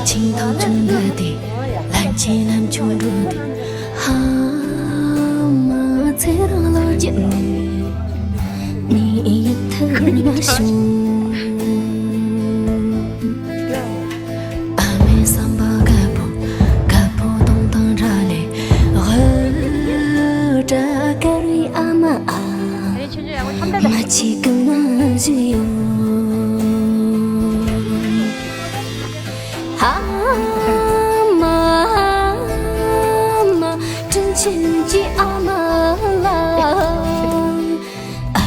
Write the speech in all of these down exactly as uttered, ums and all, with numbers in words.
ཆིང་ཐང་ཆུང་ག་དེ། ལམ་ཆེན་ལམ་ཆུང་འགྲོ་དེ། ཧ་མ་ཚེ་རིང་ལོ་བརྒྱད་ནས། ནི་ཡིད་ཐུག་མ་བྱུང་། ཨ་མའི་བསམ་པ་དཀར་པོ། དཀར་པོ་གཏོང་སྟངས་ར་ལས། ཧུ་དྲ་དཀར་བའི་ཨ་མ་ཨ། མ་གཅིག་གི་མ་བཞི་ཡོད། ཨ་མ་ཨ་མ། དྲིན་ཆེན་གྱི་ཨ་མ་ལགས། ཨ་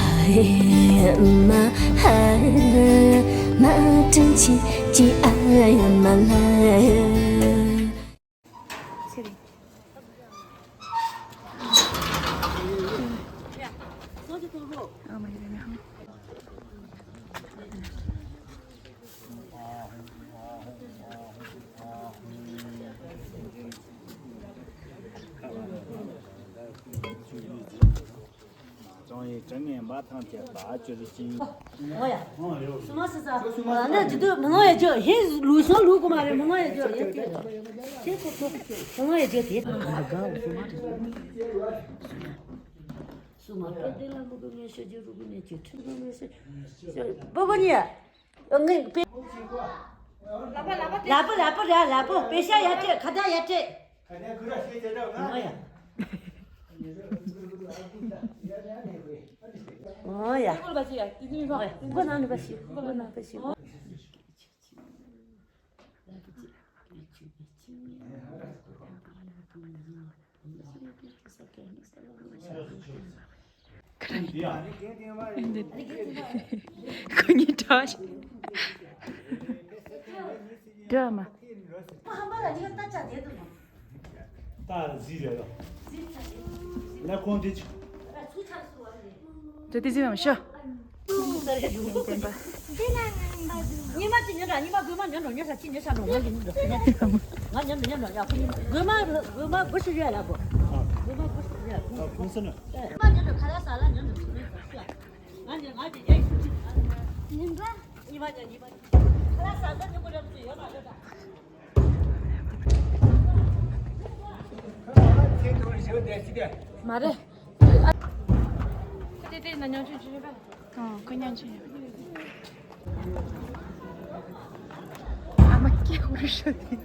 མ་ཨ་མ། དྲིན་ཆེན་གྱི་ཨ་མ་ལགས། ཀྲང་ཡེ་ཀྲང་ངན་པ་ཐང་ཆད་པ་ཅོ་ལི་ཅིང་། ཨོ་ཡ། སུ་མ་སི་ས། ཨ་ནི་ཇི་དུ་མི་ངོ་ཡ་ཇོ་ཧེ་ལུ་སོ་ལུ་གོ་མ་རེ་མི་ངོ་ཡ་ཇོ་ཡེ་ཏེ། ཁྱེད་ཁོ་ཁོ་མི་ངོ་ཡ་ཇོ་དེ། སུ་མ་པེ་དེ་ལ་མི་གོ་ངེ་ཤོ་ཇི་རུ་གོ་ནེ་ཇི་ཁྲི་གོ་ངེ་ཤོ་ཇི་པོ་པོ་ཉེ། ངེ་པེ། ལ་པོ་ལ་པོ་ར་ལ་པོ་པེ་ཤ་ཡ་ཏྲེ་ཁ་ད་ཡ་ཏྲེ། ཨོ་ཡ། ཨོ་ཡ། ཁོ་ན་ནི་པ་ཤི། ཁོ་ན་པ་ཤི། ཁོ་གཉིས་འདྲ་ཞིག་འདྲ་མ། ད་ཟི་རེད་ལ། ལ་ཁོང་དེ་ཅི། ད་དེ་ཟི་མ་ཤོ། ཉི་མ་གཅིག་ཉོན་དྲ་ཉི་མ་དགོས་མ་ཉོན་འགྲོ་ཉོན་ས་གཅིག་ཉོན་ས་འགྲོ་ང་གི་ཉོན་འགྲོ་ང་ཉོན་འགྲོ་ཉོན་འགྲོ་ཡ་ཁོ་ཉོན་དགོས་མ་དགོས་མ་དགོས་ཤི་ཡོད་ལ་གོ་དགོས་མ་དགོས་ཤི་ཡོད་ལ་ཁོ་ཉོན་འགྲོ་ཁ་ལ་ས་ལ་ཉོན་འགྲོ་ཉོན་ས་ཤོ་ང་ཉོན་ང་ཉོན་ཡ་ཉི་མ་ཉོན་ཉི་མ་ཁ་ལ་ས་ལ་ཉོན་དགོས་རབས་ཡོད་མ་ཡོད་ད། མ་རེད། དེ་དེ་ན་ཉང་ཆུང་ཆུང་རེད་པ། ཨང་ཁོ་ཉང་ཆུང་ཡོད། ཨ་མ་སྐྱེ་བོ་ཤོད་དེ།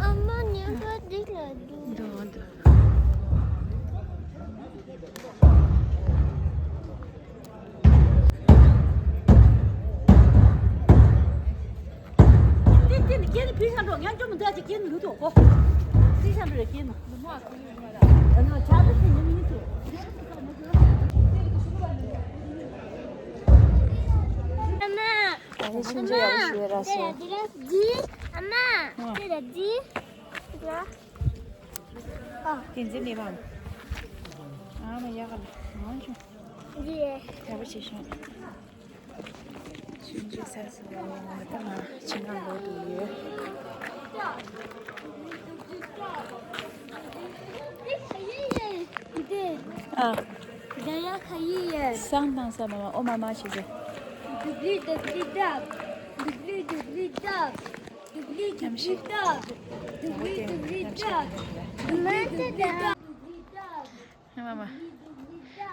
ཨ་མ་ཉལ་ཁ་འདི་ལ་འདུག་འདུག་འདུག་དེ་དེ་ནི་སྐྱེ་ནི་བུ་ཤ་འགྲོ་ངན་ཅོ་མི་འདུག་ཅི་སྐྱེ་ནི་ལུ་ཐོག་གོ། བུ་ཤ་འགྲོ་རེ་སྐྱེ་ནི། ཨ་ནི་ཆ་ཚ་ཤི་ཉི་མི་ཐུ། ཨ་མ། ཨ་ནི་ཆུང་ཆུང་ཡག་པོ་ཞིག་ཡོད་ར་སོ། ཨ་མ། ཨ། དེ་ལ་འདི། ཨ། དེ་ལ་འདི། ཨ། དེ་འཛིན་ནི་བ། ཨ་མ་ཡག་ག་ལ། ཨ་ཆུང་། འདི། ཡག་པོ་བྱེད་ཤོག་ཆུང་ཆུང་ས་སུ་ལ་ཡང་ང་ད་ང་ཕྱི་ནང་ལོག་ཏུ་ཡོད། ཨ། ད་ཡ་ཁ་ཡི་ཡ། སང་དང་ས་མ་མ་ཨོ་མ་མ་ཞིག་ཟེར། དུག་ལི་དུག་ལི་ཏག་དུག་ལི་དུག་ལི་ཏག་དུག་ལི་དུག་ལི་ཏག་དུག་ལི་དུག་ལི་ཏག་དུག་ལི་དུག་ལི་ཏག་ཨ་མ་མ།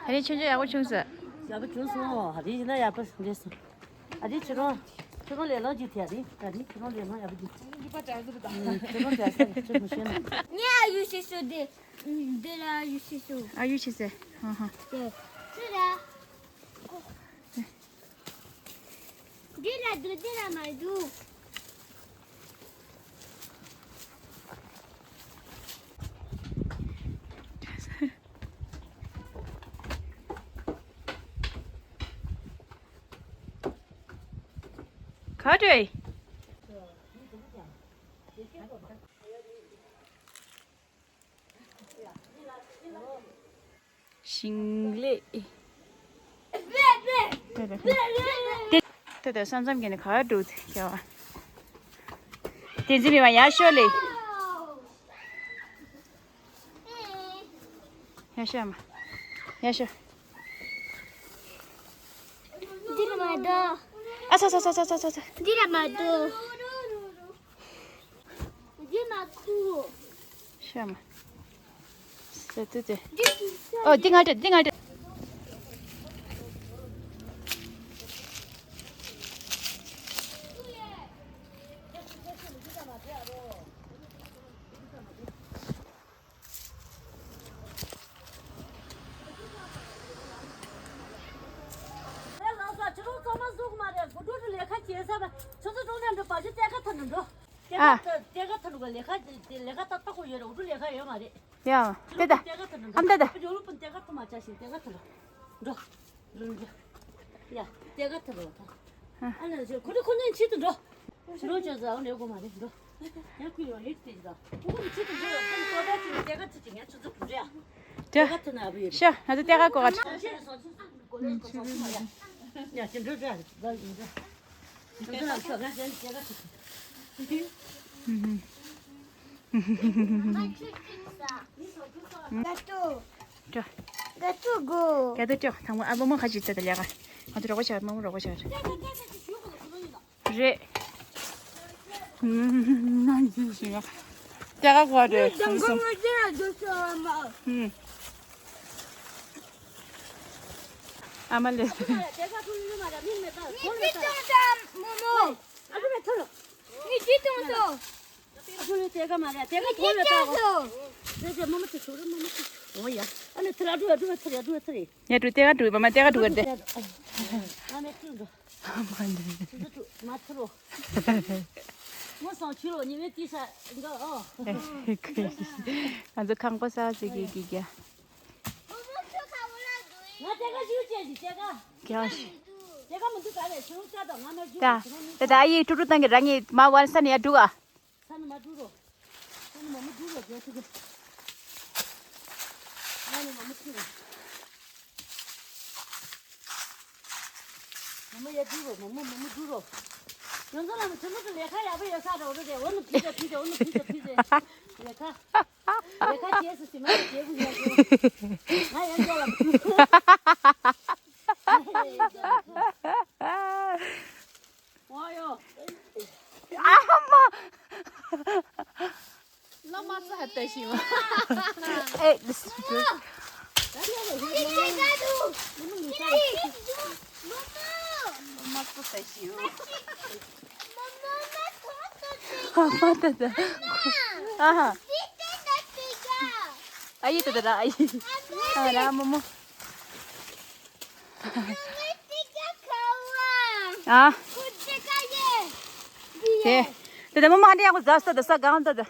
ཨ་རི་ཆུང་ཆུང་ཡག་པོ་བྱུང་ཟེར། ཡག་པོ་བྱུང་སོང་། ཨ་རི་ཡིན་ན་ཡག་པོ་རེད་སོང་། ཨ་རི་ཁྱོད་རང་། ཁྱོད་རང་ལས་སླ་ཅིག་ཐེ་ཨ་རི། ཨ་རི་ཁྱོད་རང་ལས་སླ་ཡག་པོ་ཅིག་ཁྱོད་རང་ལས་སླ་ཁྱོད་མི་ཤེས་ན། ངས་ཨ་ཡུ་ཤེས་སོ་དེ། འདི་ལ་ཨ་ཡུ་ཤེས་སོ། ཨ་ཡུ་ཤེས་སེ། ཧ་ཧ། དེ། ཁྱོད་ལ། འདི་ལ་འདུག་འདི་ལ་མ་འདུག་ག་རེ། ཞིང་ལས། དེ་དེ་བསམ་བསམ་གྱི་ནི་ག་འགྲོ་ཟེར་བ། དེ་འཛིན་མི་བ་ཡར་ཤོག་ལེ། ཡ་ཤ་མ། ཡ་ཤ། འདི་ལ་མ་འདུག་ཨ་ཚ་ཚ་ཚ་ཚ་ཚ་ཚ། འདི་ལ་མ་འདུག་འདི་མ་ཁུ། ཤ་མ། ཟེར་ཏེ་ཏེ། འདི་ཨོ་འདི་ང་འདྲ་འདི་ང་འདྲ། ལགས་སོ། ཁྱེད་རང་ཚང་མ་གཟུགས་མ་རེད། དགོད་བྲོ་རུ་ལས་ཀ་བྱེད་ས་བ། ཆུ་ཚོད་དྲུག་ནས་འགྲོ་བ་ཞིག་སྟེ་ཁ་ཐུག་ནས་འགྲོ། སྟེ་ཨ། ཁ་སྟེ་ཁ་ཐུག་ནས་ལས་ཀ་ལས་ཀ་ཏག་ཏག་ཁོ་ཡོད་རེད། འུ་ཚོ་ལས་ཀ་ཡོད་མ་རེད། ཡ། ཏེ་ད། སྟེ་ཁ་ཐུག་ནས་འགྲོ། ཨམ་ཏེ་ད། ཡོ་རུ་པན་སྟེ་ཁ་ཐུག་མ་བྱ་ཞིག་སྟེ་ཁ་ཐུག་ནས་འགྲོ། འགྲོ་འགྲོ། ཡ། སྟེ་ཁ་ཐུག་ནས་འགྲོ། ཨ་ལ་ཁོ་ཁོ་ནས་ཆེད་དུ་འགྲོ། ཕྱི་རོལ་ཅོག་ཙེ་འོ་ནས་གོ་མ་རེད་འགྲོ། ཡང་ཁུལ་ཡོང་ཡིད་དེ་འགྲོ། ཁོ་ཁོ་ནི་ཆེད་དུ་འགྲོ་ཡོད། ཁོ་ནི་ཏོག་ཏོག་ཅིག་ནི་སྟེ་ཁ་ཐུག་ཅིག་ངས་ཆུ་ཚོད་དྲུག་རེད་ཨ། སྟེ་ཁ་ཐུག་ན་ཨ་བུ་ཡོད། ཤ་ང་ཚོ་སྟེ་ཁ་གོ་ག་ཡ་ཅི་འགྲོ་འགྲོ་ཡ་ཅི་འགྲོ་འགྲོ། ང་ཚོ་ལ་ཤོག་ང་ཚོ་སྟེ་ཁ་ཐུག་ཅིག་ཀ་ཏོ། ཀ་ཏོ་གོ། ཀ་ཏོ་ཀྱོ། ཐང་མོ་ཨ་མོ་མོ་ཁ་ཅིག་ཙེ་ད་ལས་ཀ་ང་ཚོ་རོགས་པ་བྱ། མོ་མོ་རོགས་པ་བྱ། རེད། ཨུམ། ན་འདི་ཞིག་ཡ། སྟེ་ཁ་གོ་རེད། ཨུམ། ཨ་མ་ལེ། ཡ་འགྲོ་སྟེ་ཁ་འགྲོ་མ་མ་སྟེ་ཁ་འགྲོ་རེད། ཨ་མ་ལེ། ང་ཚོ་ཁང་པ་གསར་ཅིག་གི་གི་ག་ད་ད་ད་ཨ་ཡེ་ཀྲུ་ཀྲུ་བཏང་གི་རང་ཉིད་མ་བར་ས་ནས་ཡར་འགྲོ་ཨ། ས་ནས་མ་འགྲོ་རོགས། ས་ནས་མ་མ་འགྲོ་རོགས་རྒྱལ་ཐུག་གི། ང་ནས་མ་མ་འགྲོ་རོགས། མ་མ་ཡར་འགྲོ་རོགས། མ་མ་མ་མ་འགྲོ་རོགས། ཡོང་ཚོ་ལ་མ་ཚོ་མ་ཚོ་ལས་ཀ་ཡག་པོ་ཡོད་ས་རོགས་རེད། འོ་ནུ་ཕི་ཚོ་ཕི་ཚོ་འོ་ནུ་ཕི་ཚོ་ཕི་ཚོ་ལས་ཀ་ལས་ཀ་བྱས་སུ་ཟིན་མ་བྱས་གུ་ཡག་པོ། ང་ཡར་འགྲོ་ལ་མ་འགྲོ། ཨ་མ། བླ་མ་ཚ་ལྟ་ཞིག་ཨེ། བླ་མ་ཚ་ལྟ་ཞིག་ཨ་མ་ད་ད། ཨ་ཧ། ཨ་ཡེ་ད་ད་ད་ཨ་ཡེ། ཨ་ར་མོ་མོ། ཨ། དེ། དེ་མོ་མ་འདི་ཡང་གཟའ་ས་ད་ས་གང་ད་ད།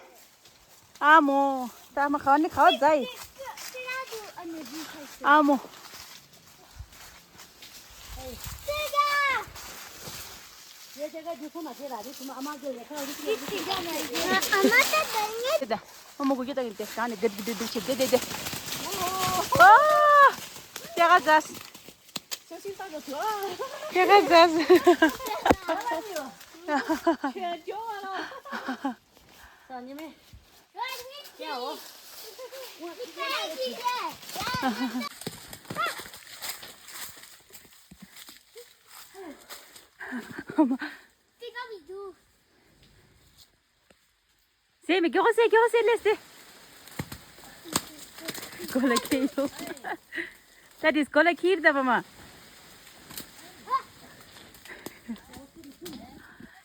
ཨ་མོ། ད་མ་ཁ་ནི་ཁ་ཛའི། ཨ་མོ། དེ་ད། ཨ་མོ་གུ་གི་ད་གི་དེ་གང་ནི་དེ་དེ་དེ་དེ་དེ་དེ། ཨ། དེ་ག་ཛས། ཁྱེད་ཁ་ཟས། ཟས་མི་མགྱོགས་ཟས་མགྱོགས་ཟས་ལས་ཟས། གོ་ལ་ཁེ་ཡོ། That is གོ་ལ་ཁེར་ད་པ་མ།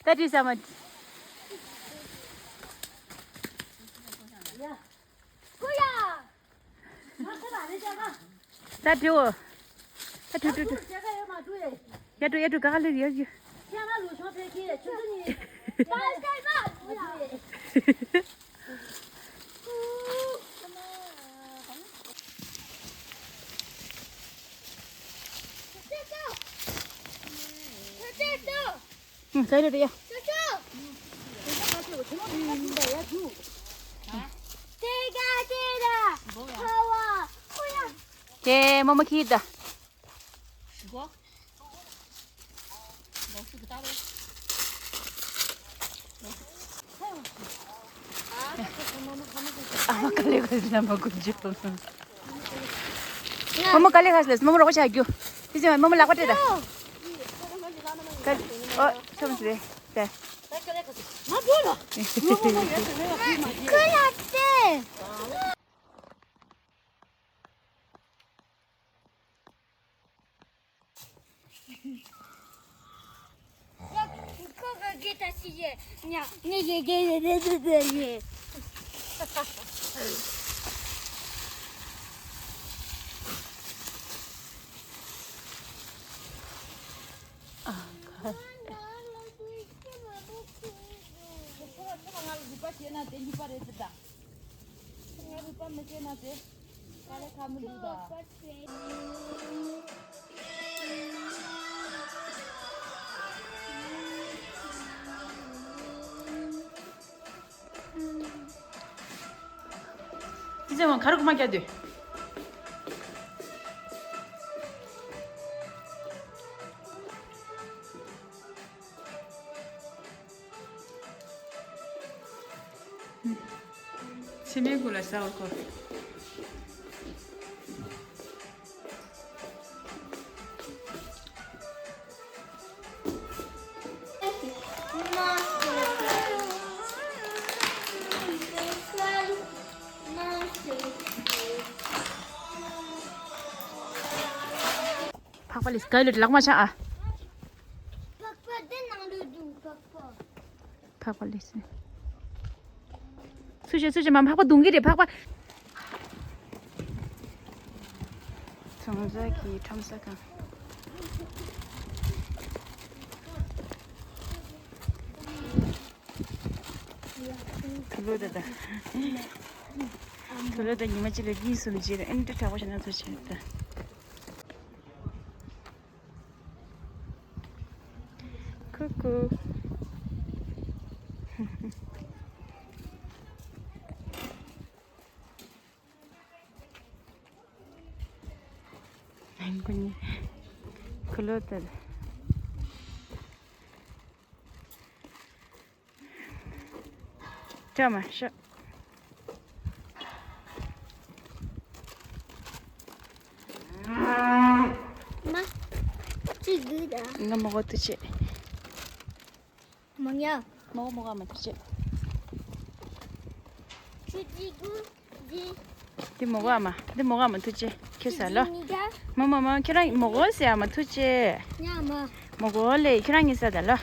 That is how much. ད་འགྲོ། ད་འགྲོ་འགྲོ་འགྲོ། ཡ་འགྲོ་ཡ་འགྲོ། ག་ག་ལེར་ཡ་ཡ། ཨུ། ཟ་རེད་ཡ། དེ་མོ་མོ་ཁྱེར་ད། ཨ་མ་ག་ལེ་ག་ལེ་ན་མ་ཀུན་ཇི་པ། རྨོ་མོ་དཀའ་ལས་ཁག་ལས། རྨོ་མོ་རོགས་པ་བྱ་རྒྱུ། དེ་ཚེ་རྨོ་མོ་ལག་པ་སྤྲད་ད། དཀའ་ལས། ཨོ་ཆོམ་སི་རེད་ད། ཁོ་ལ་སྟེ། ཁོ་ག་གེ་ད་ཤི་ཡེ། ཉ་ངེ་གེ་གེ་ཡེ་རེ་རེ་རེ་ཡེ། ཨ་ཁ། ཁོ་ང་ལ་རུས་པ་བྱས་ན་དེ་འགྱུར་བ་རེད་ད། ང་རུས་པ་མི་བྱེད་ན་དེ་དཀའ་ལས་ཁག་མི་འདུག་ད། ཅི་ཟེར་བ་ག་རུ་གོ་མ་རྒྱག་དུས། ཕྱི་མའི་སྐུ་ལ་ཟ་བར་གོ། ཕག་པ་ལས་སྐལ་ལོ་ལག་མ་ཆག་ཨ། ཕག་པ་དེ་ནང་ལོ་འདུག་ཕག་པ། ཕག་པ་ལས་སེ། སུ་ཞིག་སུ་ཞིག་མ་ཕག་པ་རྡུང་གི་རེད་ཕག་པ། ཚོང་རྫས་ཀྱི་ཁྲོམ་ས་གང་། དུ་ལོ་ད་ད། དུ་ལོ་ད་ཉི་མ་གཅིག་ལ་གཉིས་གསུམ་བྱས་ཨེ་འདྲ་དྲག་པོ་བྱས་ན་ཚོ་བྱས་ད། ཁུ་ཁུ། ཁུ་ལོ་ཏེ། ཅོ་མ་ཤོ། མ། ཅི་དགོས་ད། ང་མོ་གོ་ཏུ་ཆེ། མོ་ཉ། མོ་གོ་མོ་གོ་མ་ཐུ་ཆེ། ཅི་དགོས་ད། འདི་མོ་གོ་ཨ་མ། འདི་མོ་གོ་ཨ་མ་ཐུ་ཆེ། ཁྱོད་ཟ་ལོ། མ་མ་མ་ཁྱོད་རང་མོ་གོ་ཟེར་ཨ་མ་ཐུ་ཆེ། ཉ་མ། མོ་གོ་ལེ་ཁྱོད་རང་གཉིས་ཟ་ད་ལོ།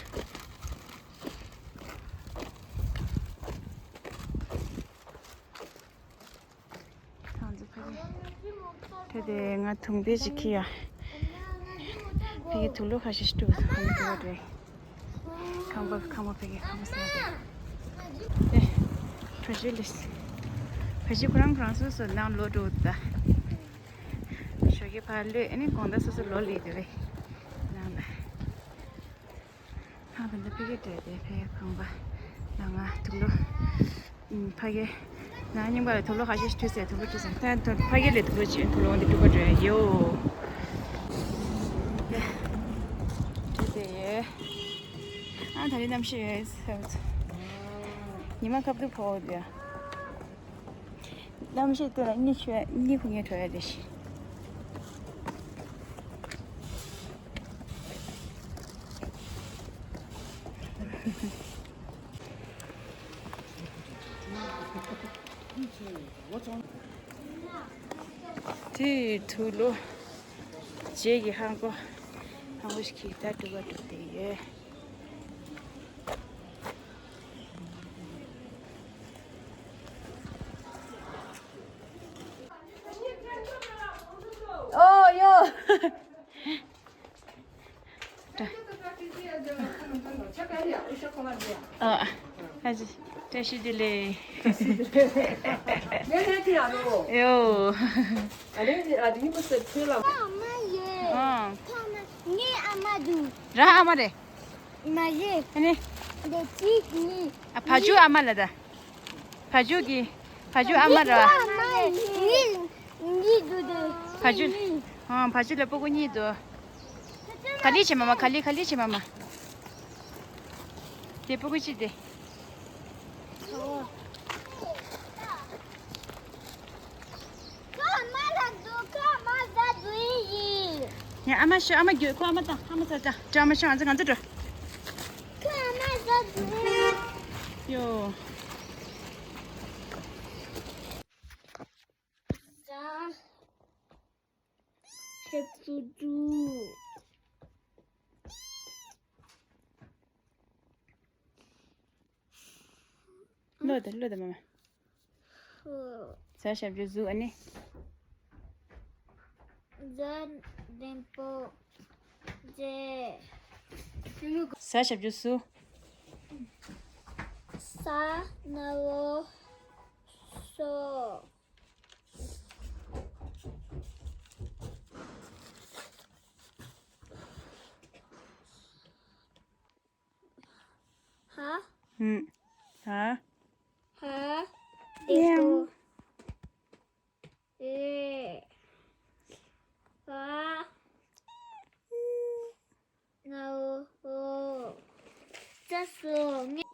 ཐང་ཚོ་ཕ་གི། ཕེ་དེ་ང་དུང་དེ་ཅིག་ཁྱེར་ཡ། ཕ་གི་དུག་ལོག་ཁ་ཤས་ཤིག་འདུག་ཧ་མི་གོ་རེད། ཁང་པ་ཁང་པ་ཕ་གི་ཁང་པ་ཟེར་ཏེ། ཨེ། བྲོ་ཞིག་ལས། བྲོ་ཞིག་ཁོ་རང་ཁོ་རང་སོ་སོ་ནང་ལོག་འགྲོ་ད། ཞོགས་ཀས་ཕར་ལོས་ཨ་ནི་དགོང་དག་སོ་སོ་ལོག་ལས་དེ་རེད། ནང་ལ། ཧ་ག་འདི་ཕ་གི་སྤྲད་དེ་ཕ་གི་ཁང་པ་ནང་ང་དུག་ལོག་ཨུམ། ཕ་གི་ནང་རྙིང་པ་ལ་དུག་ལོག་ཁ་ཤས་ཤིག་འཐུས་ཟེར་དུག་ལོག་འཐུས་ཟེར་ད་དུ་ཕ་གི་ལས་དུག་ལོག་ཅིག་དུག་ལོག་འདི་དུག་པ་འདྲ་ཡོད། ཡ། འདི་དེ་ཡོད། ཨ་ད་རེས་གནམ་གཤིས་ཡོད་ཟེར། ཉི་མ་ཁ་བསྡུ་ཕོག་འདི་ཡ། གནམ་གཤིས་སྟོན་ལ་གཉིད་ཆོད་གཉིད་ཁུག་ངེས་བྲོ་ཡ་རེད་ཤི། དེ་དུག་ལོག་རྗེས་ཀྱི་ཧང་གོ་ཧང་གོ་ཞིག་གིས་ད་དུག་པ་དུག་དེ་ཡོད། ཨོ་ཡོ། ཨ་ཨ་ཅི་བཀྲ་ཤིས་བདེ་ལེགས། ཡོ། ཨ། ངའི་ཨ་མ་འདུག་རང་ཨ་མ་རེད། མ་རེད། ཨ་ནི། འདི་གཅིག་གཉིས། ཨ་བ་ཇུ་ཨ་མ་ལ་ད། བ་ཇུ་གི། བ་ཇུ་ཨ་མ་ར། གཉིས། གཉིས་འདུག་དེ། བ་ཇུ། ཨ་བ་ཇུ་ལ་སྤུ་གུ་གཉིས་འདུག་ག་ལི་བྱེད་མ་མ་ག་ལི་ག་ལི་བྱེད་མ་མ། དེ་སྤུ་གུ་གཅིག་དེ། ཁ་མ་ལ་འདུག་ཁ་མ་ཟ། ཨ་མ་ཤོག་ཨ་མ་རྒྱུག་ཁོ་ཨ་མ་དང་ཨ་མ་ཚ་ཅག་ཅག་ཨ་མ་ཤོག་ང་ཚོ་ང་ཚོ་འགྲོ། ཁོ་ཨ་མ་ཟ་དགོས། ཡོ། ཟ། ཁྱེད་ཚོ་འགྲོ། ལོས་དང་ལོས་དང་མ་མ། ཧོ། ཟ་ཞབས་ཀྱུ་ཟུག་ཨ་ནི། ཟ་ལྡེམ་པོ་ཟེ། ཟ་ཞབས་ཀྱུ་ཟུག་ས་ན་བོ་སོ། ཧ། ཧུམ། ཧ། ཧ། ཡང་། ལྡེམ་པོ། ཨེ། ཧ། ན་འོ། ཧོ། ཙ་སོ་ངེ།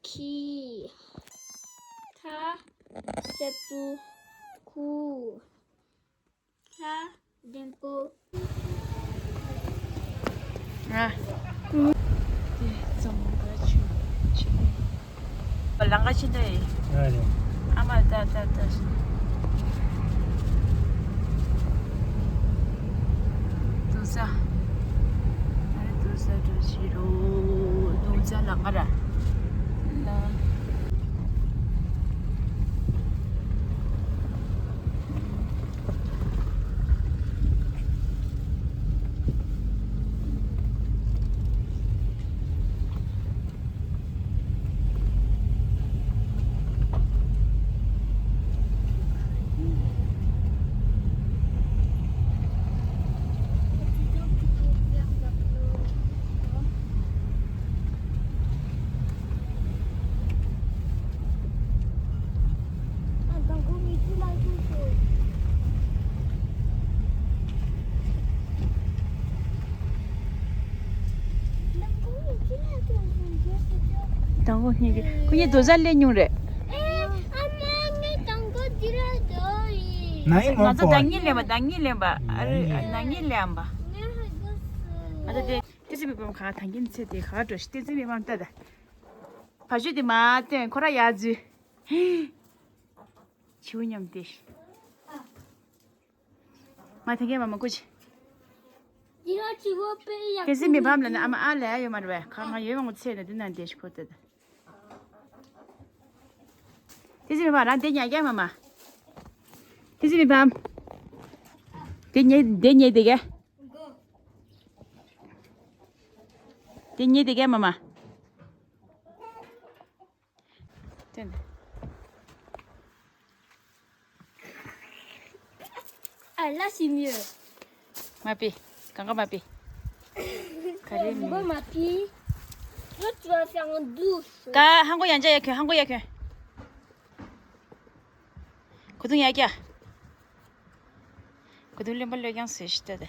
ཁི། ཐ། ཞབས་ཀྱུ། ཁུ། ལྡེམ་པོ། ཨ། དེ་ཙམ་ག་ཆུ་ཆུ། ལང་ཀ་ཕྱིན་ད་ཡིན། ཨ་མ་ད་ད་ད། དུ་ས། ཨ་རེ་དུ་ས་དུ་ཞི་རུ། དུ་ས་ལང་ཀ་ར། ལ། དང་པོ་སྙིང་རྗེ། ཁོ་གཉིས་རྡོ་གཟར་ལེན་མྱོང་རེད། ཨེ། ཨ་མ་ངའི་དང་པོ་འདི་ར་རྡོ་ཡིན། ན་ཡིན་མོ་ང་ཚོ་པོ། ཟླ་ཉིན་ལེན་པ་ཟླ་ཉིན་ལེན་པ་ཨ་རེ་ཟླ་ཉིན་ལེན་པ། ང་ཧ་གོ་སོང་། ང་ཚོ་དེ་བསྟན་འཛིན་མི་ཕམ་ག་ད་གིན་ཚེ་དེ་ག་འགྲོ་ཤི་བསྟན་འཛིན་མི་ཕམ་ལྟ་ད། བ་ཤུ་དེ་མ་བསྟན་ཁོ་ར་ཡ་རྫུས། བྱིའུ་མཉམ་དེ། ང་ཐེངས་མ་མ་ཀུ་ཅི། འདི་ར་བྱིའུ་དཔེ་ཡག་པོ། བསྟན་འཛིན་མི་ཕམ་ལ་ནི་ཨ་མ་ཨ་ལས་ཡོད་མ་རེད་པས། ཁ་ང་ཡོད་མང་པོ་ཚེ་ན་འདི་ན་འདི་ཤི་ཁོ་ཏེ། བསྟན་འཛིན་མི་ཕམ་རང་འདི་ཉལ་རྒྱག་མ་མ། བསྟན་འཛིན་མི་ཕམ། འདི་ཉལ་འདི་ཉལ་འདི་གས། འདི་ཉལ་འདི་གས་མ་མ། དེ་ནས། Ah, là, c'est mieux. མ་པི། གང་ག་མ་པི། ག་རེ་མི། མགོ་མ་པི། Là, tu vas faire en douce. ཀ་ཧང་གོ་ཡང་ཅ་ཡ་ཁྱོད་ཧང་གོ་ཡ་ཁྱོད། གོ་དུང་ཡ་ཀྱ། གོ་དུང་ལེན་པ་ལོས་ཀྱང་ཟེར་ཤི་ཏེ་ཏེ།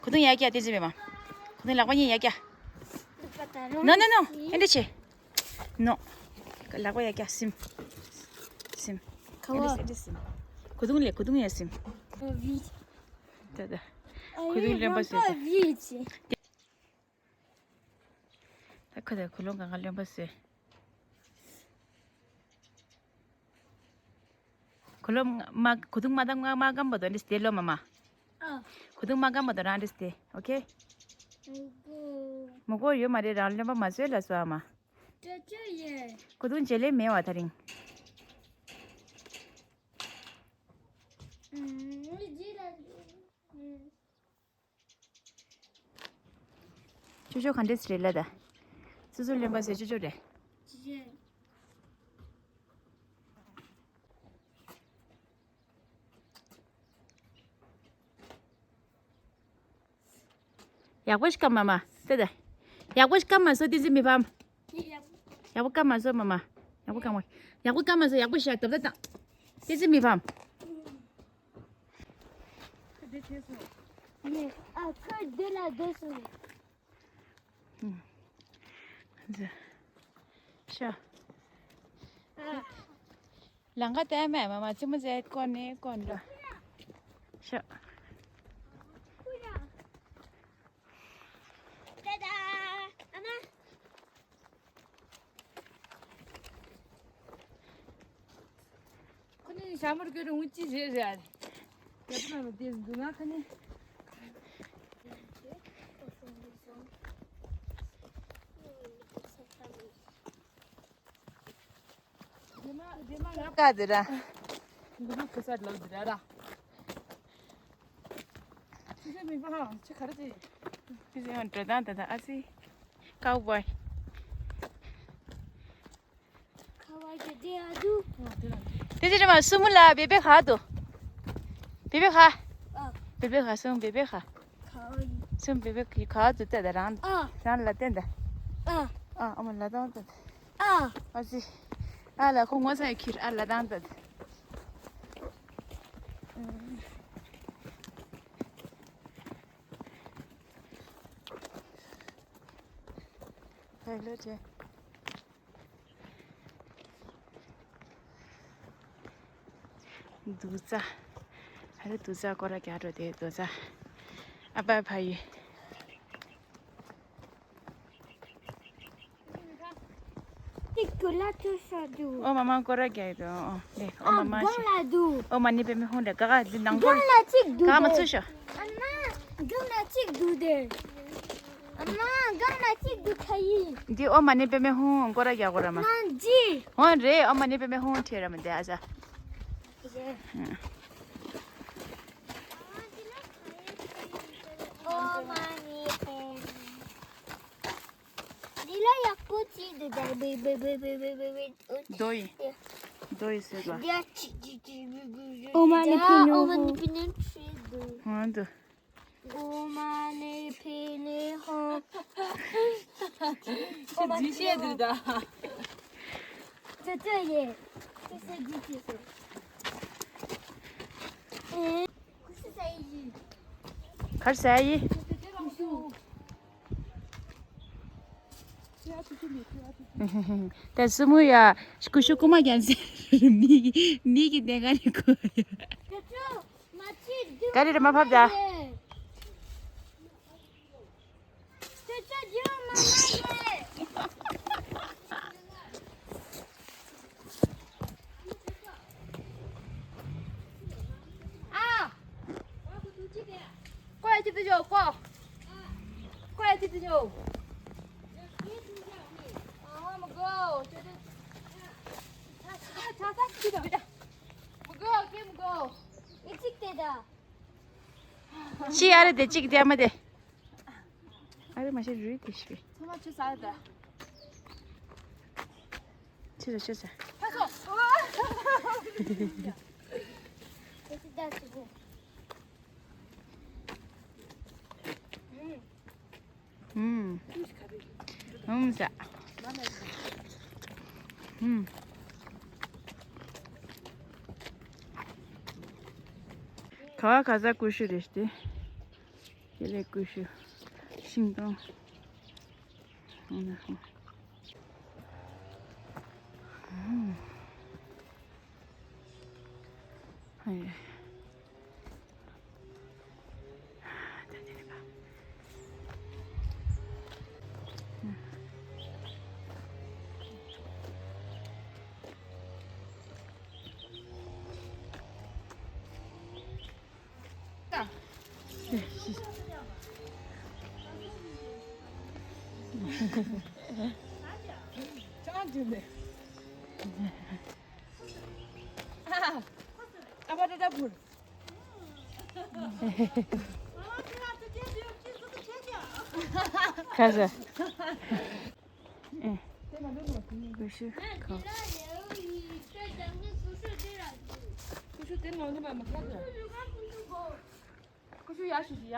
གོ་དུང་ཡ་ཀྱ་བསྟན་འཛིན་མི་ཕམ། གོ་དུང་ལག་པ་གཉིས་ཡ་ཀྱ། No, no, no. ཨེ་འདྲ་བྱེད། No. ལག་པ་ཡ་ཀྱ་སིམ། སིམ། ཁ་བ། ཨེ་འདྲ་སིམ། གོ་དུང་ལས་གོ་དུང་ཡ་སིམ། Vite. ད་ད། གོ་དུང་ལེན་པ་ཟེར་ཏེ། Vite. ད་ཁོ་དེ་ཁོ་ལོང་གང་ག་ལོན་པ་སེ། ཁོ་ལོང་མ་ཁོ་ཐུང་མ་དང་མ་མ་སྐམ་པོ་དོ་འདྲི་སྟེ་ལོ་མ་མ། ཨ། ཁོ་ཐུང་མ་སྐམ་པོ་དོ་རང་འདྲི་སྟེ། ཨོ་ཁེ། མོ་གོ་ཡོད་མ་རེད་རང་ལོན་པ་མ་བཟོས་ལ་སོ་ཨ་མ། ཁོ་ཐུང་བྱེད་ལས་མེད་བ་ད་རིང་། ཅོ་ཅོ་ག་འདྲས་རེད་ལ་ད། སོ་སོ་ལེན་པ་ཟེར་ཅོ་ཅོ་རེད། ཡག་པོ་ཞིག་སྐམ་མ་མ་ད་ད། ཡག་པོ་ཞིག་སྐམ་མ་སོ་བསྟན་འཛིན་མི་ཕམ། ཡག་པོ་སྐམ་མ་སོ་མ་མ། ཡག་པོ་སྐམ་མ། ཡག་པོ་སྐམ་མ་སོ་ཡག་པོ་ཞིག་ད་ད་ད། བསྟན་འཛིན་མི་ཕམ། Mais à que de la deux semaines. ཤ། ལང་ཀ་ཏའི་མེ་མ་མ་ཙི་མོ་ཟེ་ཀོ་ནེ་ཀོ་ནེ་ར། ཤ། ཏ་ཏ། ཨ་མ། ཁོ་ནི་ཞྭ་མོར་བསྐོར་རུང་ཅི་རེད་རེད། རྒྱབ་ན་མི་བདེ་འདུག་ན་ཁ་ནི། ཀ་དེ་ར། འདི་མ་ཁུ་སར་ལོ་དེ་ར་ར། ཁྱི་ཤ་མི་པ་ཧ་ཁྱི་ག་རེ་དེ། ཁྱི་ཤ་ཡང་འགྲོ་དང་ད་ད་ཨ་སི། ཀའུ་བོའི། དེ་ཅི་རེད་མ་སུ་མུ་ལ་བེ་བེ་ཁ་དུ། བེ་བེ་ཁ། བེ་བེ་ཁ་སུ་བེ་བེ་ཁ། སུ་བེ་བེ་ཁ་དུ་ཏེ་ད་རང་། རང་ལ་ཏེ་ད། ཨ་ཨ་མ་ལ་དང་ཏེ། ཨ་ཅི། ཨ་ལ་ཁོ་ངོ་ཚ་ཡི་ཁྱིར་ཨ་ལ་དང་ཏེ། ཧེ་ལོ་ཅེ། རྡོ་རྩ། ཨ་རེ་རྡོ་རྩ་སྐོར་ར་རྒྱག་འགྲོ་དེ་རྡོ་རྩ། ཨ་ཕ་ཕ་ཡི། ཏིག་ཀུ་ལ་ཐུ་ས་འདུག་ཨོ་མ་མ་སྐོར་ར་རྒྱག་འདུག་ཨོ་ལེ་ཨོ་མ་མ་ཤི། ཨོ་མ་ནི་པེ་མེ་ཧུང་འདྲ་ག་ག་འདི་ནང་སྐོར་ག་མ་ཚུད་ཤོ། ཨ་མ་གང་ལ་གཅིག་འདུག་དེ། ཨ་མ་གང་ལ་གཅིག་འདུག་ཁ་ཡིན། འདི་ཨོ་མ་ནི་པེ་མེ་ཧུང་སྐོར་ར་རྒྱག་གོ་ར་མ། ང་འདི། ཧོན་རེ་ཨོ་མ་ནི་པེ་མེ་ཧུང་ཁྲེ་ར་མ་དེ་ཨ་ཅག་ཨོ་མ་ནི་པེ་མེ། འདི་ལ་ཡག་པོ་ཅིག་འདུག་ད་བི་བི་བི་བི་བི་བི། རྡོ་ཡི། རྡོ་ཡི་ཟེར་བ། འདི་ཡ་ཅི་ཅི་ཅི་བི་བི་བི། ཨོ་མ་ནི་པེ་ནི་ཨོ་མ་ནི་པེ་ནི་ཁྲི་འདུག་ཧོན་འདུག་ཨོ་མ་ནི་པེ་ནི་ཧོ། ཁྱི་འདི་བཤད་འདུག་ད། ཅོ་ཅོ་ཡེ། ཅོ་ཅོ་འདི་ཅི་སོ། ཨེ། ཁུ་སི་ས་ཡི། གར་ས་ཡི། ད་སུ་མོ་ཡ། ཀུ་ཤུ་ཀུ་མ་རྒྱན་ཟེར། མི་གི་མི་གི་སྡེ་ཁ་ནས་ཁུ། ག་རེ་རེ་མ་ཕབ་ད། ཨ། ཀོ་ཡ་ཅི་ཏི་ཇོ་ཀོ། ཀོ་ཡ་ཅི་ཏི་ཇོ། ཨ་མ་གོ། ཅི་ཏི། ཆ་ས་ཅི་ཏི། མ་གོ་ཀེ་མ་གོ། ཨི་ཅིག་ཏེ་ད། ཤི་ཨ་རེ་དེ་ཅིག་དེ་མ་དེ། ཨ་རེ་མ་ཤི་རུས་དེ་ཤི། ཚང་མ་ཆུ་ཟ་ཡོད་ད། ཆུ་ཟ་ཆུ་ཟ། ཕ་ཚོ། ཨུམ། ཨུམ་ཟ། ཨུམ། ག་བ་ག་ས་ཀུ་ཤུ་རེད་དེ། དེ་ལས་ཀུ་ཤུ། ཤིང་སྡོང་། ཨུམ། ཨུམ། ཧེ། ཅང་ཅི་ནས། ཨ་ཕ་ཏ་ཏ་བུར། ཁ་ཟེར། ཨེ། ཀུ་ཤུ་ཁ། ཀུ་ཤུ་དེ་ནང་ནས་མ་མ་ཁ་ཟེར། ཀུ་ཤུ་ཡར་ཞུ་ཞུ་ཡ།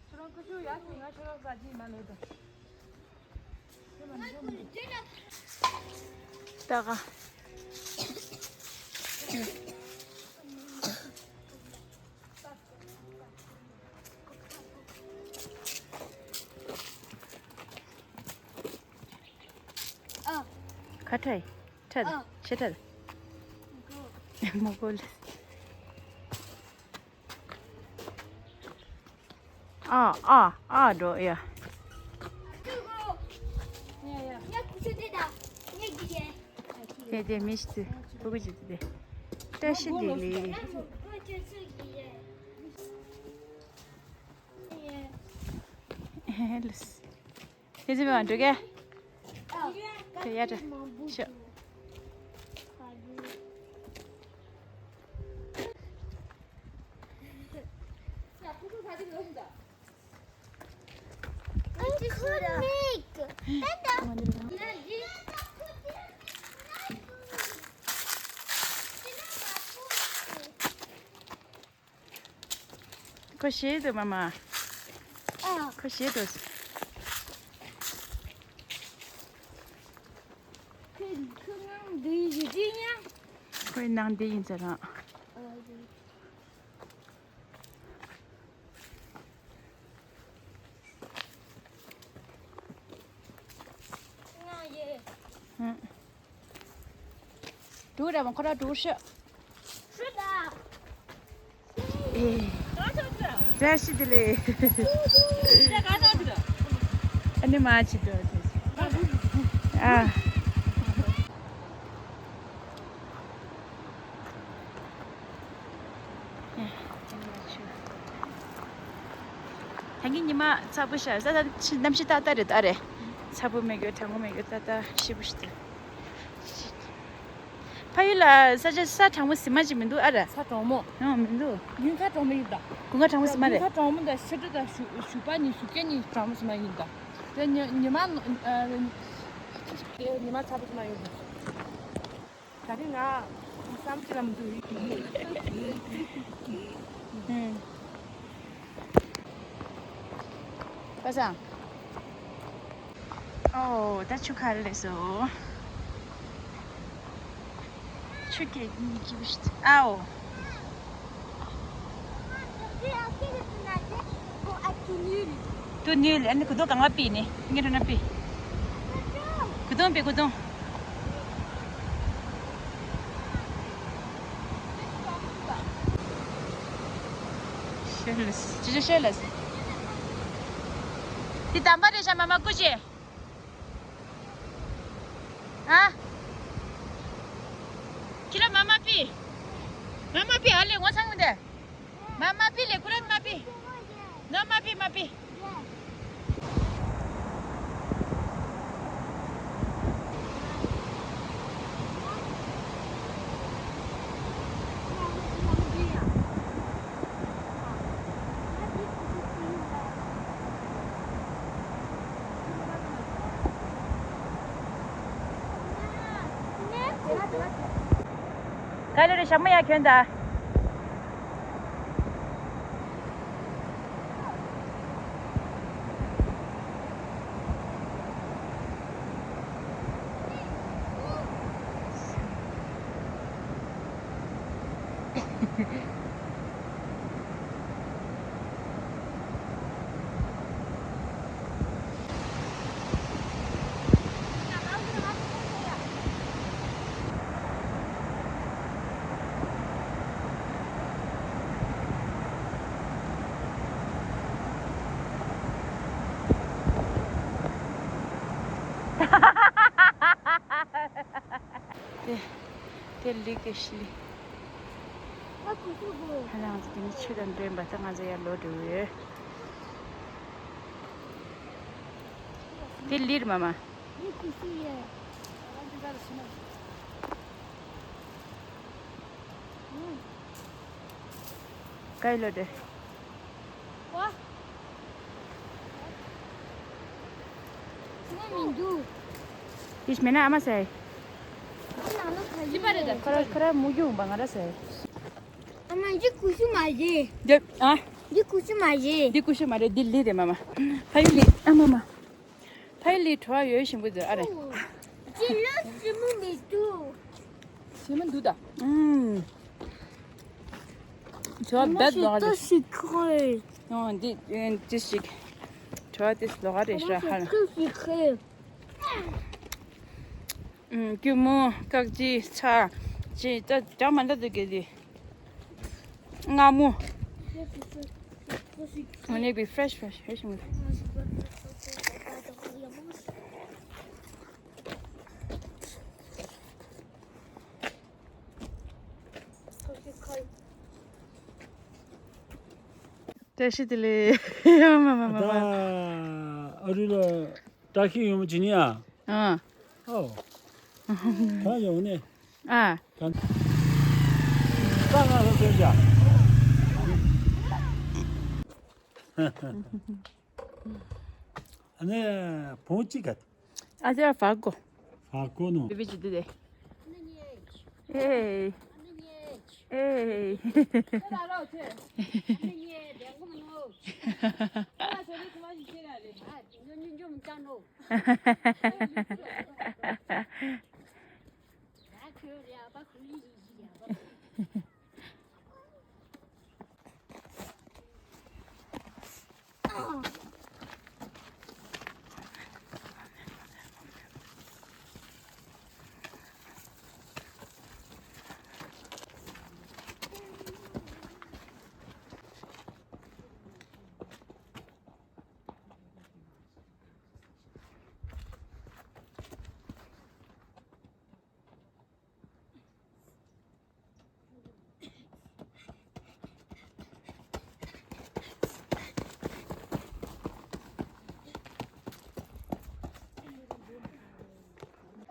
ཁྱོད་རང་ཀུ་ཤུ་ཡར་ཞུ་ང་ཁྱོད་རང་ཟ་གི་མ་ལོས་དང་། ད་ག་ཁ་ཁྲལ། ཁྲལ། ཨ། ཕྱི་ཁྲལ། མ་གོ་ལེ། ཨ་ཨ་ཨ་འགྲོ་ཡ། དེ་དེ་མི་ཤི་དུ་ཕྲུ་གུ་ཅི་དེ་དེ་བཀྲ་ཤིས་བདེ་ལེགས། ཧེ་ལས། དེ་ཚོ་མེད་པ་འགྲོ་གས། དེ་ཡ་དྲ་ཤོ། ཁོ་ཞེད་དུ་མ་མ། ཨ། ཁོ་ཞེད་དུ། ཁོའི་ནང་འདི་ཡིན་ཟེར་རང་། ང་ཡེ། ཧུམ། དུག་ར་མ་ཁོ་ར་དུག་ཤ། ཤི་ད། ཨེ། བཀྲ་ཤིས་བདེ་ལེགས། ཨ་ནི་མ་ཅི་འགྲོ་དེ། ཨ། ད་གིན་ཉི་མ་ཚ་པོ་ཤར་ས་ད་ཕྱི་གནམ་གཤིས་ཏག་ཏག་རེད་ད་རེད། ཚ་པོ་མེད་གི་གྲང་མོ་མེད་གི་ཏག་ཏག་ཞེ་པོ་ཞིག་འདུག་ཕ་ཡུལ་ལ་ས་ཆ་ས་གྲང་མོ་ཟིན་མ་ཅིག་མི་འདུག་ཨ་ར། ས་གྲང་མོ། ཡང་མི་འདུག་དགུན་ཁ་གྲང་མོ་ཡིན་ད། དགུན་ཁ་གྲང་མོ་ཟིན་མ་རེད། དགུན་ཁ་གྲང་མོ་ད་ཕྱི་དྲོ་ད་ཞུ་ཞུ་པ་ནི་ཞུ་སྐད་ནི་གྲང་མོ་ཟིན་མ་ཡིན་ད། དེ་ཉི་ཉི་མ་ཨ་ཉི་མ་ཚ་པོ་ཟིན་མ་ཡིན་ད། ད་རིང་ང་བསམ་ཅི་ལ་མི་འདུག་ཧུམ། པ་སངས། ཨོ། ད་ཆུ་ཁ་ལ་སླེབས་སོང་། ཆུ་སྐད་གཉིས་ཀྱི་བཞི་ཨའོ། ཏུ་ནུས་ལ་ནི་གུ་དོ་གང་ལ་པི་ནི་ངེད་ར་ན་པི། གུ་དོང་པི་གུ་དོང་། ཤེས་ལ་ཅི་ཅི་ཤེས་ལ། དེ་དམ་པ་རེད་ཤག་མ་མ་སྐུ་ཅི། ཨ། ཁྱི་ལ་མ་མ་པི། མ་མ་པི་ཨ་ལེ་ངོ་ཚང་མི་འདི། མ་མ་པི་ལེ་ཁུ་རན་མ་པི། ན་མ་པི་མ་པི། ག་ལེ་རེ་ཞྭ་མོ་ཡ་གྱོན་ད། དེ་དེ་ལི་ཀེ་ཤི་ལི། ཨ་ཁུ་ཁུ་ཁུ། ཧ་ལམ་དེ་ནི་ཆུ་དང་འདྲེན་པ་ད་ང་ཚོ་ཡར་ལོག་འགྲོ་གི་ཡོད། དེ་ལིར་མ་མ། ལི་ཁུ་ཤི་ཡ། ཀའི་ལོ་དེ། ཝ། ང་མི་འདུག་ཡིས་མེད་ན་ཨ་མ་ཟེར། འདི་ནང་ལོགས་ག་ཡི་རེད། ཁ་ར་ཁ་ར་མུ་གྱུ་འོང་པ་ང་ར་ཟེར། ཨ་མ་འདི་ཀུ་ཤུ་མ་རེད། འདི་ཨ། འདི་ཀུ་ཤུ་མ་རེད། འདི་ཀུ་ཤུ་མ་རེད། འདི་ལི་རེད་མ་མ། ཕ་ཡུལ་ལི་ཨ་མ་མ། ཕ་ཡུལ་ལི་བྲོ་བ་ཡོད་བཞིན་པོ་འདུག་ཨ་རེ། ཅི་ལོ་ཞིམ་པོ་མི་འདུག་ཞིམ་པོ་འདུག་ད། ཨུམ། བྲོ་བ་བེད་ལོག་རེད། ཞིག་ཁོ། ཨོ་འདི་འདི་ཞིག་བྲོ་བ་དེ་ལོག་རེད་ཤ་ཧ་ལ། ཞིག་ཁོ། ཨུམ་སྐྱུར་མོ་ཀག་ཅི་ཚ་ཅི་ད་འདྲ་མ་འདྲ་འདུག་གི་འདི། མངར་མོ། Only be fresh, fresh, fresh. བཀྲ་ཤིས་བདེ་ལེགས། ཡ་མ་མ་མ་མ། ད་ཨ་རི་ལ་བཀྲ་ཤིས་ཡོང་བ་ཇི་ནི་ཨ། ཨ། ཨོ། ད་ཡོང་ནས། ཨ། ད་ད་ང་ལ་ཟེར་བྱ། ཨ་ནི་བོང་གཅིག་ག་ཨ་ཅག་ཧྥ་གོ། ཧྥ་གོ་ནོ། དེ་བེ་ཅི་དེ་དེ། ཨེ། ཨེ།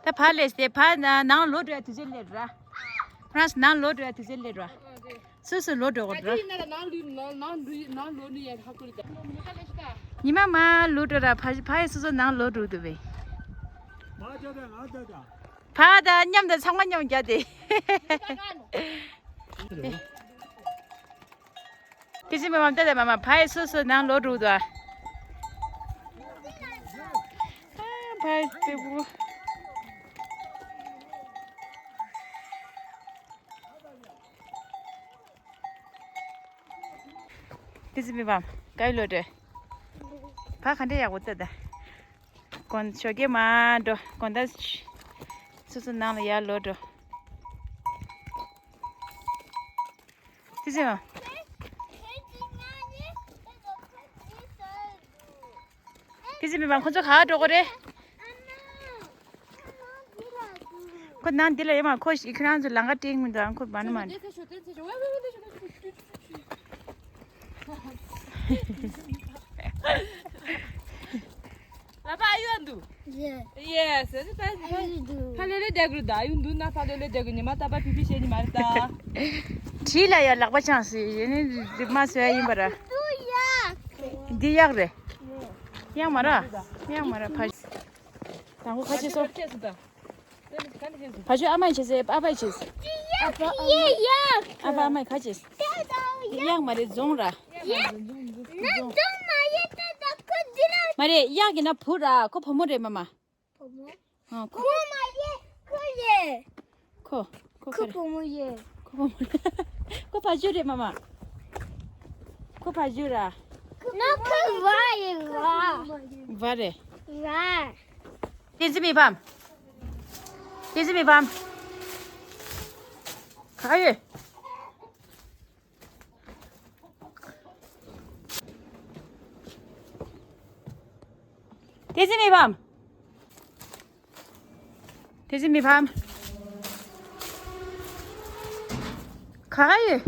ད་ཕར་ལས་ཏེ་ཕར་ན་ནང་ལོག་འགྲོ་ཡ་དུས་ཚོད་སླེབས་ར། ཕ་རན་སི་ནང་ལོག་འགྲོ་ཡ་དུས་ཚོད་སླེབས་ར། སོ་སོ་ལོག་འགྲོ་དགོས་ར། ཉི་མ་མ་ལོག་འགྲོ་ར་ཕ་ཕ་ཡི་སོ་སོ་ནང་ལོག་འགྲོ་འདུག་བས། ཕ་དང་མཉམ་དུ་ཚང་མ་མཉམ་རྒྱག་སྟེ། ཏི་ཙི་མི་མམ་ཏེ་ཏེ་མ་མ་ཕ་ཡི་སོ་སོ་ནང་ལོག་འགྲོ་འདུག་ཨ། ཕ་ཡི་ཏེ་བུ། ཏི་ཙི་མི་མམ་ག་ཡི་ལོག་འགྲོ། ཕ་ག་འདྲ་ཡག་པོ་ཏེ་ད། དགོན་ཞོགས་ཀས་མར་འགྲོ། དགོན་བདག་སོ་སོ་ནང་ལ་ཡར་ལོག་འགྲོ། ཏི་ཙི་མ། ཏི་ཙི་མི་མ་ཁོ་ཚོ་ག་འགྲོ་གི་རེད། ཁོ་ནང་འདི་ལ་ཡོད་མ། ཁོ་ཞིག་ཁྱེད་རང་ཚོ་ལམ་ཁ་སྟེང་མི་འདུག་ཁོ་བ་ནི་མ། ལ་ཕ་ཨ་ཡུ་འདུག་ཡེ། ཡེ་ཟེར་ནས་ད་ཕ་ལོ་ལོ་བསྡད་དགོས་རེད། ད་ཨ་ཡུ་འདུག་ན་ཕ་ལོ་ལོ་བསྡད་དགོས། ཉི་མ་རྟག་པར་ཕི་ཕི་བྱེད་ཉི་མ་རེད་ད། བྲིས་ལ་ཡ་ལག་པ་འཆང་སྲིད་ཡེ་ནས་རིབ་མ་བཟོ་ཡ་ཡིན་པ་ར། འདི་གཡག་རེད། གཡག་མ་ར། གཡག་མ་ར་ཕ། དང་པོ་ཁ་ཕྱེ་སོ། ཕ་ཆོས་ཨ་མ་ཡི་བྱས་ཟེར་ཨ་ཕ་ཡི་བྱས་ཟེར། ཨ་ཕ་ཨ་མ་ཡི་ཁ་བྱས་ཟེར། འདི་གཡག་མ་རེད་རྫོང་ར། མ་རེད་གཡག་གི་ན་བུ་ར་ཁོ་བུ་མོ་རེད་མ་མ། བུ་མོ། ཨ་ཁོ། བུ་མོ་མ་ཡེ་ཁོ་ཡེ། ཁོ། ཁོ་ཁོ་ཁ་རེད། བུ་མོ་ཡེ། ཁོ་བུ་མོ་རེད། ཁོ་ཕ་ཆོས་རེད་མ་མ། ཁོ་ཕ་ཆོས་ར། ན་ཁོ་བ་ཡེ་བ། བ་རེད། བ། ཏི་ཙི་མི་ཕམ། ཏི་ཙི་མི་ཕམ། ག་ཡོད། ཏི་ཙི་མི་ཕམ། ཏི་ཙི་མི་ཕམ། ག་ཡོད།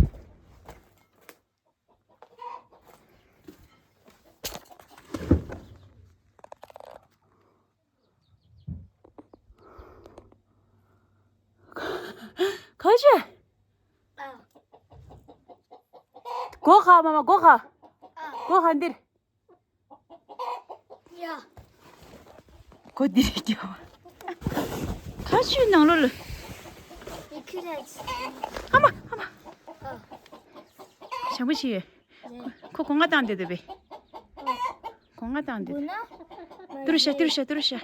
ག་ཅི། སྒོ་ཁ་མ་མ་སྒོ་ཁ། སྒོ་ཁ་འདིར། ཡ། སྒོ་འདིར་རྒྱབ། ག་ཅི་ནང་ལོགས་ལ། ཡ་ཁྱི་ར། ཨ་མ་ཨ་མ། ཨ། ཞང་པོ་ཆེ་ཡོད། ཡ། ཁོ་སྒོ་ང་བཏང་བསྡད་འདུག་པས། སྒོ་ང་བཏང་བསྡད། ཏུ་རུ་ཤ་ཏུ་རུ་ཤ་ཏུ་རུ་ཤ།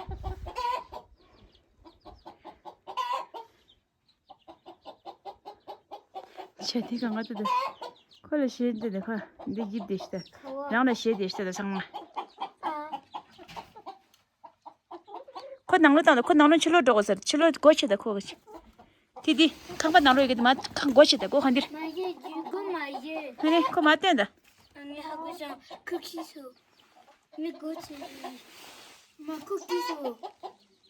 ཆེ་དེ་གང་ག་དེ་དེ། ཁོ་ལ་ཞེད་དེ་དེ་ཁོ་འདི་ཡིབ་དེ་ཤི་ད། རང་ལ་ཞེད་དེ་ཤི་ད་ཚང་མ། ཁོ་ནང་ལོགས་བཏང་ད། ཁོ་ནང་ལོགས་ཕྱི་ལོགས་འགྲོ་དགོས་ཟེར། ཕྱི་ལོགས་སྒོ་ཕྱེ་ད་ཁོ་གི། དེ་དེ་ཁང་པ་ནང་ལོགས་ཡོད་གི་དེ་མ་ཁང་སྒོ་ཕྱེ་ད་སྒོ་གང་འདིར། མ་ཡེ་རྒྱུ་སྒོ་མ་ཡེ། ཧ་ནི་ཁོ་མ་བསྟན་ད། ངས་ཧ་གོ་ཤག་ཁུག་ཤི་སོ། མི་གོ་ཆེ། མ་ཁུག་ཤི་སོ།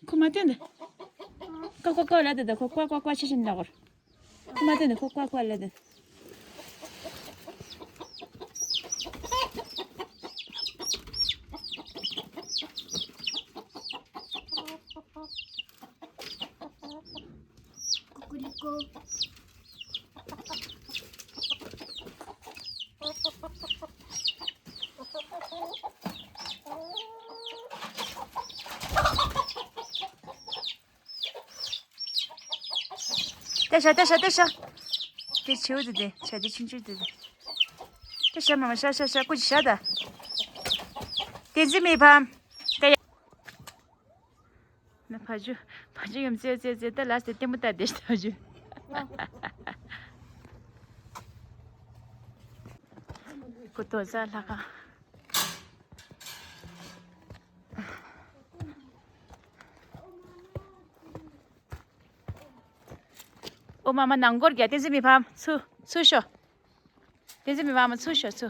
ཁུ་མ་ཏན་ཏན། ཀ་ཀ་ཀ་ལ་ཏན་ཏན་ཁོ་ཀ་ཀ་ཀ་ཆེ་ཆེ་ན་གོ། ཁུ་མ་ཏན་ཏན་ཁོ་ཀ་ཀ་ལ་ཏན། ཀུ་ཀུ་རི་ཀོ། ལྟ་ཤ་ལྟ་ཤ་ལྟ་ཤ། དེ་བྱིའུ་དེ་དེ་བྱ་དེ་ཆུང་ཆུང་དེ་དེ། ལྟ་ཤ་མ་མ་ཤ་ཤ་ཤ་ཀུ་ཅི་ཤ་ད། བསྟན་འཛིན་མི་ཕམ། ལྟ་ཡ། ན་ཕ་ཇུ་ཕ་ཇུ་ཡུམ་ཙེ་ཙེ་ཙེ་ད་ལ་སྟེ་ལྟད་མོ་ལྟ་བསྡད་ཤག་ཕ་ཇུ། ཀུ་ཏོ་ཟ་ལྷ་ཁང་། ཨོ་མ་མ་ནང་སྒོར་རྒྱ་བསྟན་འཛིན་མི་ཕམ་ཚུ་ཚུ་ཤོག་བསྟན་འཛིན་མི་ཕམ་ཚུ་ཤོག་ཚུ།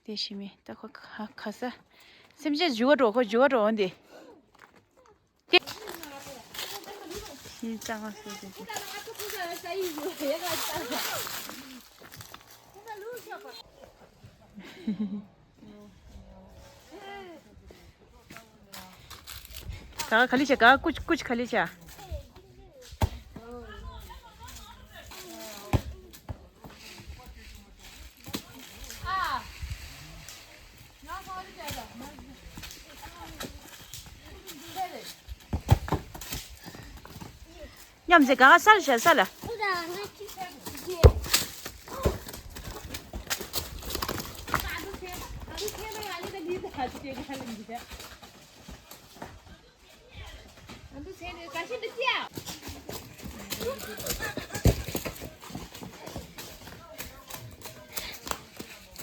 དེ་ཤི་མི་ད་ཁོ་ཁ་ཁ་ས། སེམས་ཅན་འཇུ་བ་འགྲོ་ཁོ་འཇུ་བ་འགྲོ་འོང་དེ། དེ། ཤི་གཙང་མ་སོ་དེ་དེ། ག་ག་ལི་ཆ་ག་ཀུ་ཀུ་ག་ལི་ཆ། མཉམ་ཟེ་ག་ག་སལ་ཤ་སལ། ལྷ་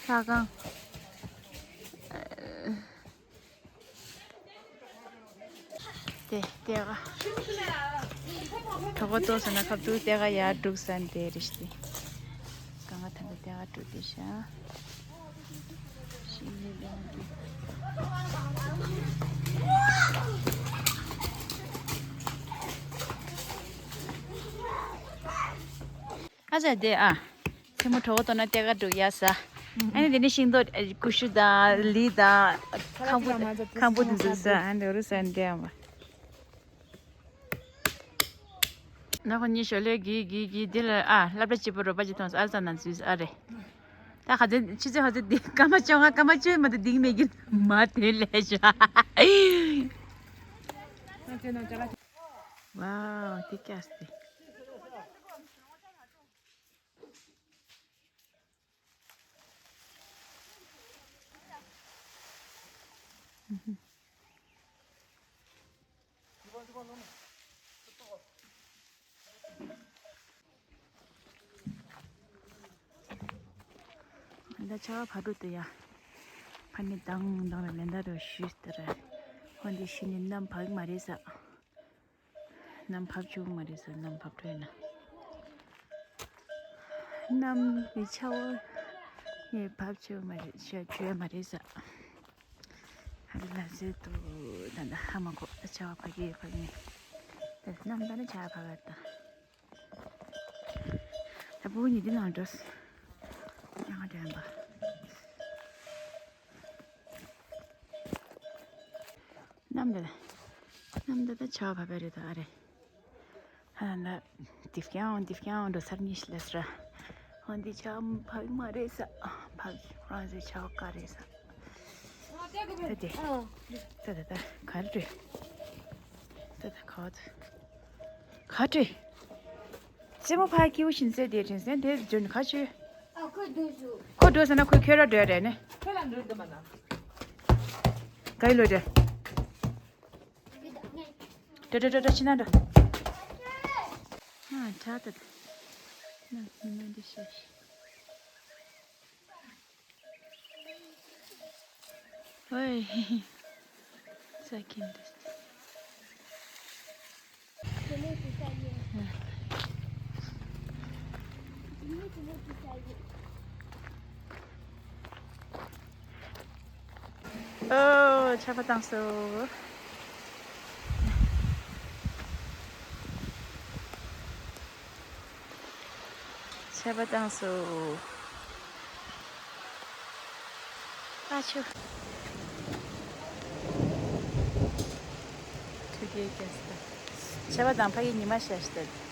ཁང་། དེ་ལྟེ་ག་གྲོགས་པོ་ཏོག་ཙམ་ན་ཁབ་ཏུ་ལྟེ་ག་ཡར་འགྲུག་ས་འདི་རེད་ཤག་སྟེ། གང་ག་ཐང་གི་ལྟེ་ག་འགྲུག་བསྡད་ཤག་ཤིང་ནི་ལོང་གི། ཨ་ཅག་དེ་ཨ། མཚན་མོ་གྲོགས་པོ་ཏོག་ན་ལྟེ་ག་འགྲུག་ཡ་ས། ཨ་ནི་དེ་ནི་ཤིང་ཏོག་ཀུ་ཤུ་དང་ལི་དང་། ཁམ་བུ་ཁམ་བུ་འདུག་ས་ཨ་འདི་རུ་ས་འདི་ཨ་མ། ན་ཁོ་གཉིས་ཞོར་ལས་གི་གི་གི་འདི་ལ་ཨ་སློབ་གྲྭ་གཅིག་པུ་རོགས་པ་གཅིག་མཐོང་ས་ཨ་ཙ་ན་འཛུལ་ཨ་རེ། ད་ཁ་ཚན་ཆུ་ཚོད་ཁ་ཚན་འདི་སྐར་མ་བཅོ་ལྔ་སྐར་མ་བཅུ་མ་གཏོགས་འདིང་མེད་ཀྱི་མ་དེ་ལས་ཤ། ཝའོ་དེ་སྐྱ་སྟེ། ད་ཆར་པ་བབས་འགྲོ་འདུག་ཡ། ཕ་ནི་དང་དང་ལ་ལན་ད་རུ་ཞུས་ཏེ་ར། ཧོན་དེ་ཤི་ནི་ནམ་བབས་མ་རེད་ས། ནམ་བབས་བཅུག་མ་རེད་ཟེར། ནམ་བབས་འགྲོ་ན། ནམ་གྱི་ཆར་པ་ནི་བབས་བཅུག་མ་རེད་ཤ་བཅུག་མ་རེད་ཟེར། ཧ་ལ་ཟེར་དུ་ད་ད་ཧ་མ་གོ་ད་ཆར་པ་བབས་ཀྱི་བབས་ནི། ད་ནམ་ད་ནི་ཆར་པ་བབས་ད། ད་བུ་ཉི་འདི་ནང་འགྲོ། ཡང་དྲན་པ། གནམ་འདི་གནམ་འདི་ད་ཆར་པ་བབས་པ་རེད་ད་ཨ་རེ། ཧ་ན་ད་དིབ་ཀྱང་དིབ་ཀྱང་འགྲོ་ཚར་ཉིས་ལས་ར། ཧོན་འདི་ཆར་པ་བབས་མ་རེད་ས། བབས་རང་ཟེར་ཆར་པ་ག་རེད་ས། ད་དེ་ད་ད་ད་ག་རེ་རེད། ད་ད་ག་བ་ད། ག་ཏྲེ། རྩེད་མོ་ཕ་ཀིའུ་ཤིན་ཟེར་དེ་དྲན་སེན་དེ་འཇོན་ག་ཆུ། ཨ་ཁོ་འདུག་ཞུ། ཁོ་འགྲོ་ཟེར་ན་ཁོས་ཁྱོད་ར་འགྲོ་ཡ་རེད་ནི། ཁྱོད་ལ་འགྲོ་འདུག་མ་ན། ག་ཡི་ལོ་རེད། འགྲོ་འགྲོ་འགྲོ་འགྲོ་ཕྱི་ན་འགྲོ། ཨ་ཁྲ་ཏ་ཏ། ན་མི་མ་འདི་ཤ་ཤ། ཨོའི། ས་ཁྱིམ་དུ། དེ་ནས་དེ་ས་ཡོད། དེ་ནས་དེ་ནས་དེ་ས་ཡོད། ཨོ། ཆར་པ་བཏང་སོང་། ཆར་པ་བཏང་སོང་། ཨ་ཆུ། ཐུགས་རྗེ་ཆེ། ཆར་པ་དང་ཕ་གི་ཉི་མ་ཤར་ཤར།